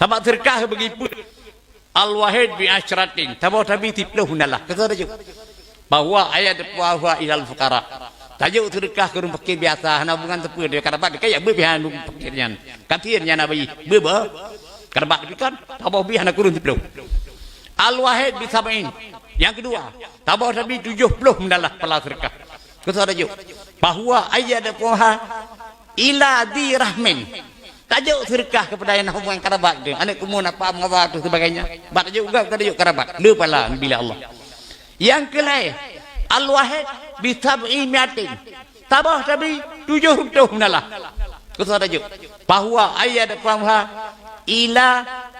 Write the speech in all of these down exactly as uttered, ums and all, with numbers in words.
Tabak seudeukah bagi peuet. Al-wahid bi asyratin. Taboh tabi siplôh meunalah. Keu soe tajok? Bahwa ayat bahwa ilal fuqara. Tajok seudeukah keu ureuëng fakir biasa, hana hubungan teupeu, dia karabat dekat ya beubihan ureuëng fakir nyan. Kasihan nyan abi, beuba. Karabat dekat, taboh bi hana kureueng siplôh. Al-wahid bi sab'in. Nyang keudua, taboh tabi tujoh ploh meunalah pala seudeukah. Keu soe tajok? Bahwa ayat bahwa ila dzi rahmin. Tajok seudeukah keupada nyang na hubungan karabat tu, aneuk keumuen, apa, meuawa tu sebagainya. Bak tajok gab ka tajok karabat, le pala bila Allah. Nyang keulhèe, al-wahid bi sab'i miatin. Taboh tabi tujoh reutôh meunalah. Keu soe tajok? Bahwa ayat bahwa ila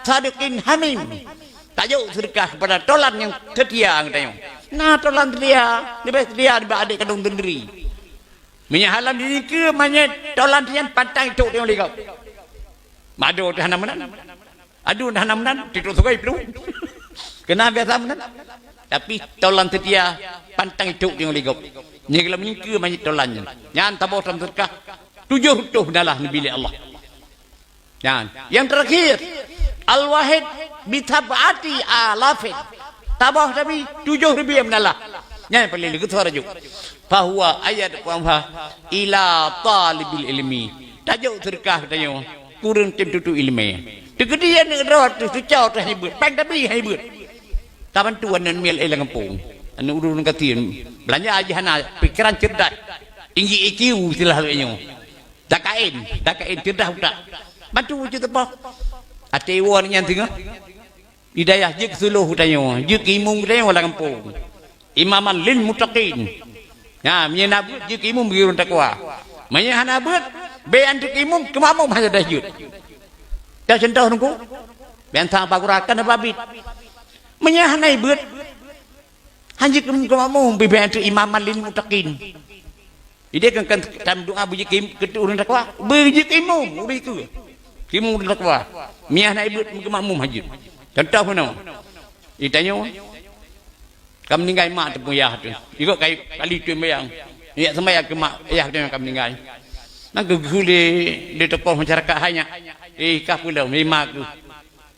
sadiqin hamim. Tajok seudeukah keupada tolan nyang seutia geutanyoe. Na tolan seutia, leubeh seutia nibak adék kandông sendiri. Meunyoe halam jineuk keu manyét tolan nyan pantang itok teungoh lé gob. Mado teuh hana meunan. Adu teuh hana meunan, titok sugai pelu. Keunan biasa meunan. Tapi tolan seutia pantang itok teungoh lé gob. Nyoe lom jineuk keu manyét tolan nyan. Nyan taboh dalam seudeukah tujoh reutôh meunalah neubi lé Allah. Nyan, nyang terakhir, al-wahid bi sab'ati alafin. Taboh tabi tujoh ribu meunalah. Nyan paléng lé keu soe tajok? Bahwa ayat bahwa ila talibil ilmi. Tajok seudeukah tanyoe keu ureuëng tem tutoe ileumèe. Teukeudi aneuk droe teuh teucok teuh hana beuet, péng tabi hana beuet. Tabantu aneuk miet lam gampông. Aneuk ureuëng gasien, beulanja jih hana, pikeran cerdas. Tinggi I Q istilah lagèe nyoe. Dakain, dakain, cerdas utak. Bantu jeuet teupoh. Até woe nyan singoh. Hidayah jeuet keu seuluh geutanyoe, jeuet keu imum geutanyoe lam gampông. Imaman lil muttaqin. Nah, meunyoe na beuet, jeuet keu imum bagi ureuëng takwa. Meunyoe hana beuet, bèk anteuk imum, keu makmum hana dah jeuet. Dah contoh nungku. Biasa bagurakan babit. Meunyoe hana beuet, hana jeuet keu makmum, bèk anteuk imaman lil muttaqin. Idéh kan, kan tam doa beujeuet keu ureuëng takwa, beujeuet keu imum, ureuëng keu. Keu imum ureuëng takwa. Meunyoe hana beuet keu makmum hana jeuet. Contoh meunoe. Itanyoe, ka meuninggai mak teuh peue yah teuh. Ikot kai kali tu sembahyang. Nyak sembahyang keu mak yah teuh ka meuninggai. Nyan keu geuh lé, lé tokoh masyarakat hai nyak. Eh, ka peue lom, lé mak keuh.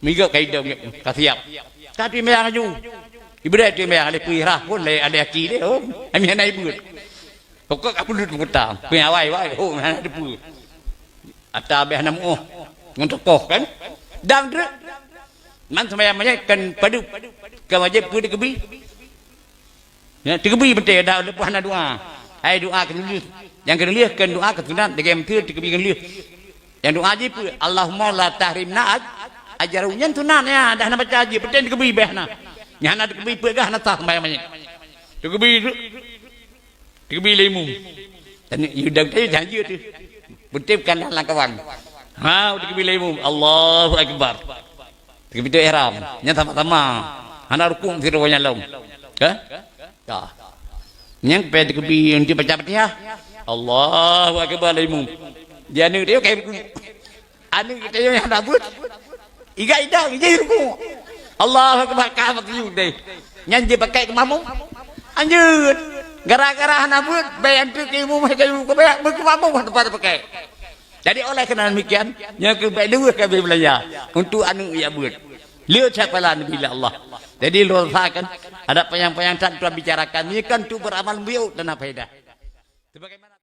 Meuikot kai dong, ka siap. Ka tu sembahyang laju. Ibadat tu sembahyang, lé peue rah pun, lé, lé aki lé, oh. Ami hana beuet. Pokok ka bulut meuta. Pih awai, wai, ho, hana teupeu. Ata abéh hana muoh. Ngon tokoh kan? Dang treuk. Man sembahyang manyét kan padub. Kan wajéb keu dikeubri. Ya, dikeubri beutôi dak leupah hana doa. Hai doa keu lulus. Nyang keu lulus kan doa keu sunat, lagèe meuteue dikeubri keu lulus. Nyang doa jih peue? Allahumma la tahrimna aj-, ajrahu. Nyan sunat ya, dah hana baca jih. Beutôi dikeubri béh na. Nyang hana dikeubri peue gah hana sah sembahyang manyét. Dikeubri tu. Teukeubri lé imum. Dan yue dang teuh janji teuh. Beutôi bukan lam kawan. Ha, teukeubri lé imum. Allahu Akbar. Teukeubri tu ihram. Nyan sama-sama. Hana rukuk sidroe nyang lom. Ha? Ya. Nyang pih teukeubri untuk baca Fatihah. Allahu Akbar lé imum. Dia ni dia kayak Aneuk geutanyoe nyang hana beuet. Iga idang, ijih ruku. Allahu Akbar, ka bak yue deh. Nyan jeuet pakai keu makmum. Anjeut. Gara-gara hana beuet, bèk anteuk keu imum hai kayu keu bèk, beukeumamum hana teumpat pakai. Jadi oleh karena demikian, nyoe keuh bèk leuweuh ka bèk beulanja untuk aneuk jak beuet. Leuweuh that pala neubi lé Allah. Jadi lôn rasakan, adak panyang-panyang that tuan bicarakan, nyoe kan untuk beramal beuet dan faedah. Sebagaimana